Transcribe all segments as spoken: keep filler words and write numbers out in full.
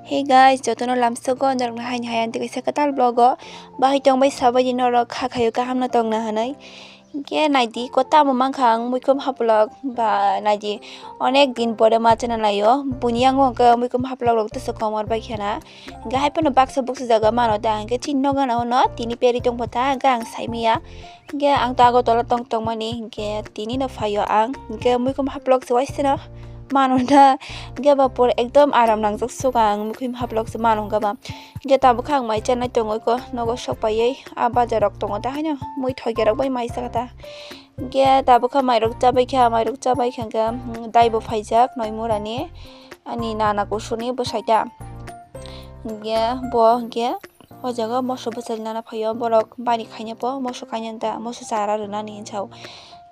Hey guys, jotono lamsogo norokno haini hai ang tei kaisa kwtal vlog o bahai tongbai sabaidi norok kha khaio kaham no tongna hinwi. Hinkhe naidi ko tamo mankha ang muikhum haplok ba naidi onek din pore ma chana laio. Buini yango hwnkhe muikhum haplok rok teso komor bai khena. Hinkhe hai phano baksa buksa jaga mano da hinkhe chini nogo no tini peri tongpho ta hinkhe ang saimaya. Hinkhe ang to Agartala tong tongmani hinkhe tini no phaio ang hinkhe muikhum haplok se waisano mano da hinkhe ba pura ekdom aram nangjak suka ang muikhum haplok se mano hinkhe ba hinkhe tabukhe ang mai chanai tongoi ko nogo sok paioi a bazar rok tongo ta haino mui thoikerok bai mai saka ta hinkhe tabukhe mairok chabai kha mairok chabai kha hinkhe daibo phaijak Noimurani ani nana kusuni bwsai ta hinkhe bo hinkhe. O jaga moso bwchali nana phaio borok bari khaina po moso kainwi ta moso chara rwnani hinwi sao.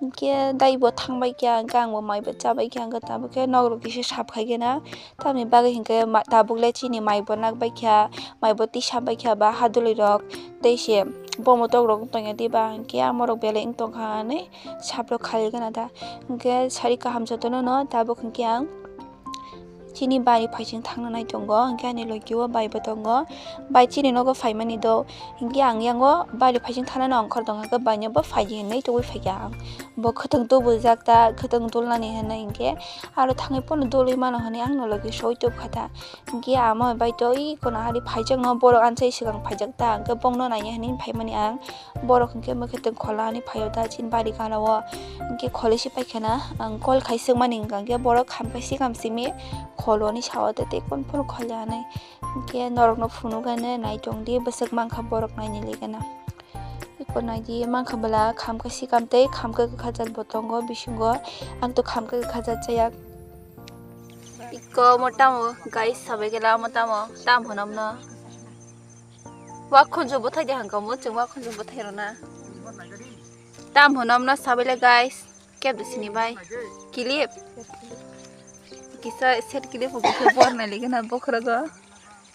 Hinkhe daibo thangbai kha hinkhe angbo maibo chabai kha hinkhe tabukhe nokrok kisa sap khaikhe na tamni bagwi hinkhe ma tabukle chini maibo nakbai kha maibo tisa bai kha ba hadulirok tei se bomo tokrok wng tongya diba hinkhe amorok belai wng tongkha hinwi saprok khailaikhe na ta hinkhe sari kaham jotono no tabuk hinkhe ang. Chini bari phaising thangna nai tongo, hinkhe ani logi o bai bo tongo. Bai chini nogo phaimani do, hinkhe ang yango bari phaising thangna nai ongkhor tongkha, hinkhe bai no bo phaidi hinwi tubui phaikha ang. Bo khwtwng tubujak ta, khwtwng dulnani hinwi hinkhe aro thangwi phano dulwi mano hinwi ang no logi soi tubkha ta. Hinkhe amo bai to i kono hari phaijakno borok anchai swkang phaijak ta, hinkhe bongno naina hinwi phaimani ang. Borok hinkhe mokhe tong khola hinwi phaio da chini bari gana o. Hinkhe kholi se paikha na ang call khai swkmani hinkha hinkhe borok khamkha sikam simi kholo hinwi sao da tei konphuru kholi hinwi. Hinkhe norokno phunukgani naitongdi bwswk mankha borok naini legena. Eko naidi mankha bwla khamkha sikam tei khamkha kwkha jat bo tongo bisingo ang to khamkha kwkha jat chaya. Eko omo tamo guys sabai gela omo tamo tam hwnamno. Wakhunju bwthai de hangkha mo chwng wakhunju bwthai rona. Tam hwnamno sabai le guys. Kep de sini bai. Kilip. Kisa set kilip bo khe bor nai ligena bokhrogo.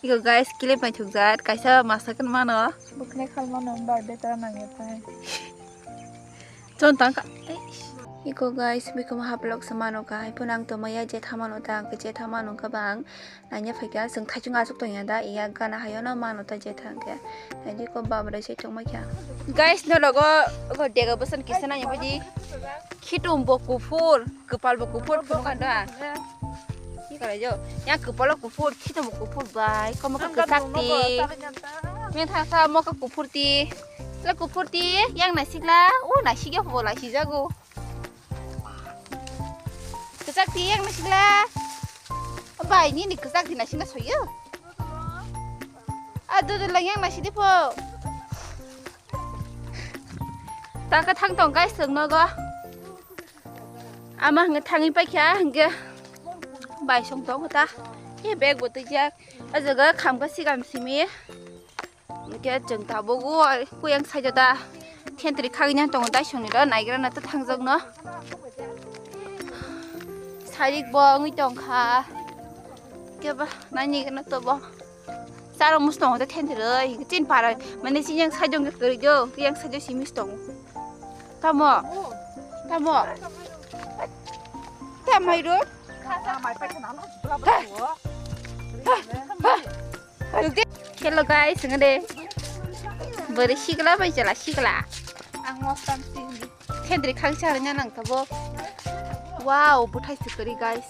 Iko guys kilip nai thukjak kaisa masa kan mano. Bukne khal mano birthday ta nang ya pai. Chon tang ka. Iko guys bikom haplok se mano ka hai phunang to maya je thamano ta ang je thamano ka bang. Naina phaikha, chwng thaichung achuk tongya da, iya gana haino mano ta je thangkhe. Naidi ko babra se tongma kha. Guys, no logo, go dega bwsan kisa naina phaidi. Khitum bo kuphur, kwpal bo kuphur, phuru khan da. Ki kare jo? Ya kwpal bo kuphur, khitum bo kuphur bai, komo ka kwchak ti. Men thang sa mo ka kuphur ti. La kuphur ti, yang nasikla, o nasikya bo la sijago. Kwchak ti yang nasikla. Bai, nini kwchak ti nasikla soyo. A, dudu lang yang nasidi po. Ta ka thang tong guys, thang nogo. Ama hwnga thangwi paikha, hwnkhe bai song tongo ta. Khe bag bo twijak. A jaga khamkha sikam simi. Hwnkhe chwng tabuk o kuyang side o da thentwrwi khagwi nang tongo daisongni ro naigra na ta thangjakno. Sarik bo wngwi tongkha. Khe ba naini gana to bo. Charo mus tongo ta thentwrwi. Chin para mane chini yang side o wngkha kwrwi do. Yang side o simi tongo. Tamo. Tamo. Tamai ro. Hello guys, ngade. Bari sikla bai jala sikla. Ang mostan sindi. Kendri khang charnya nang tabo. Wow, buthai sukari guys.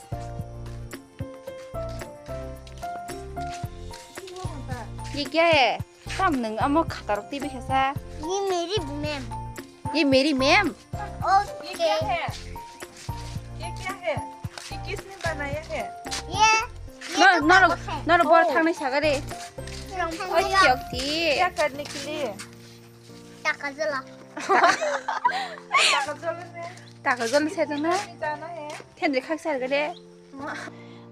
Ye kya hai? Tam nung amo khatarok twi bikha sa. Ye meri ma'am. Ye meri ma'am? ये क्या है? ये क्या है? ये किसने बनाया है? ये, ये तो नर नर बड़ है। नर बड़ थांगनाय sagare. Oi, okti. क्या करने के लिए? Taka jala. Taka jala ne? Taka jala se jana. Jana hai. Thendri khak sagare.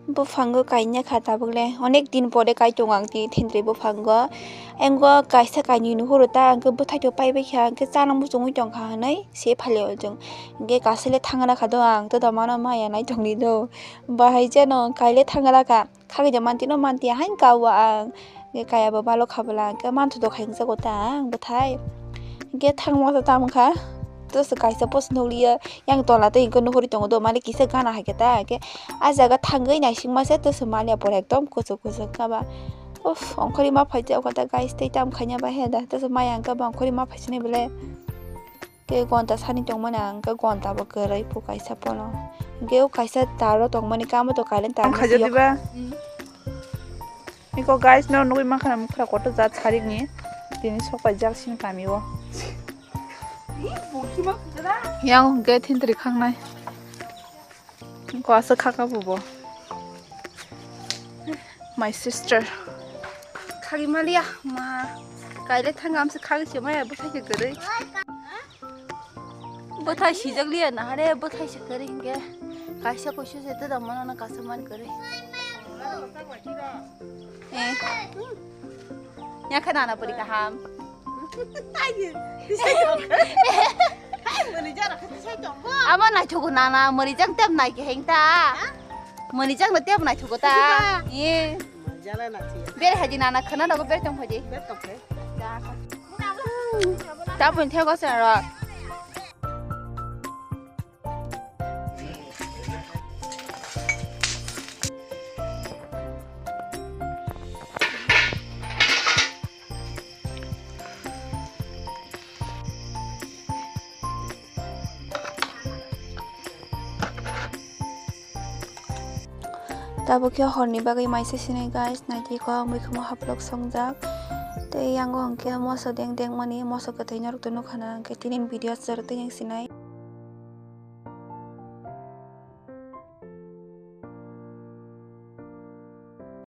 Buphango kaina kha tabukle onek din pore kai tongo ang tini thentwrwi buphango. Engo kaisa kainwi nuhuru ta hwnkhe bwthaito paibai kha hwnkhe chana muchungwi tongkha hwnwi se phalio chwng. Hwnkhe kasile thangna kha do ang to mano maya nai tongdi do. Bahai jeno kaile thangna kha khagwi de manti no manti hain kao ang. Hwnkhe kaya bo balo kha bwla hwnkhe manthodo khai wngjago ta ang bwthai. Hwnkhe thangma ta tamo kha. to se kaisa post nukliya, yang tola tei hwnkhe nuhuri tongo do, malik kisa gana hai khe ta, hwnkhe a jaga thangwi naisingma se to se maliya pore ekdom kuchuk kuchuk kha ba. Uff, ongkhorwi ma phaijak o khe ta guys, tei tam khaina ba he da, to se maya hwnkhe ba ongkhorwi ma phaisinai belai. Tei gonta sani tongmani ang khe gonta bo kwrwi phu kaisa pono. Hwnkhe o kaisa taro tongmani kamo to current tar. Ang khaja diba? Iko guys, no nugwi mankha na mukra kotor jat sarik ni. Tini sok paijak sini kami o. Yang hwnkhe thintri khangnai. Ko asa khaka bubo. My sister. Khagi maliya ma. Kaile thang am se khagi se maya bwthai se kwrwi. Bwthai sijak liya na hare bwthai se kwrwi hwnkhe. Kaisa kuisu se tida mono na kasa man kwrwi. Eh. Ya khe nana puri kaham. Amo naithogo nana, mori jang tep nai khe heng ta. Mori jang no tep naithogo ta. Ye. Bere haji nana khana nogo bere tong phaji. Ta pun thego se ro. Tabuk khe horni bagwi maisa sinai guys, naitwi kok mui khumo haplok songjak. Tei yango hwnkhe moso deng dengmani, moso kwthwi norok to nukha na hwnkhe tini video chwrwk twi yang sinai.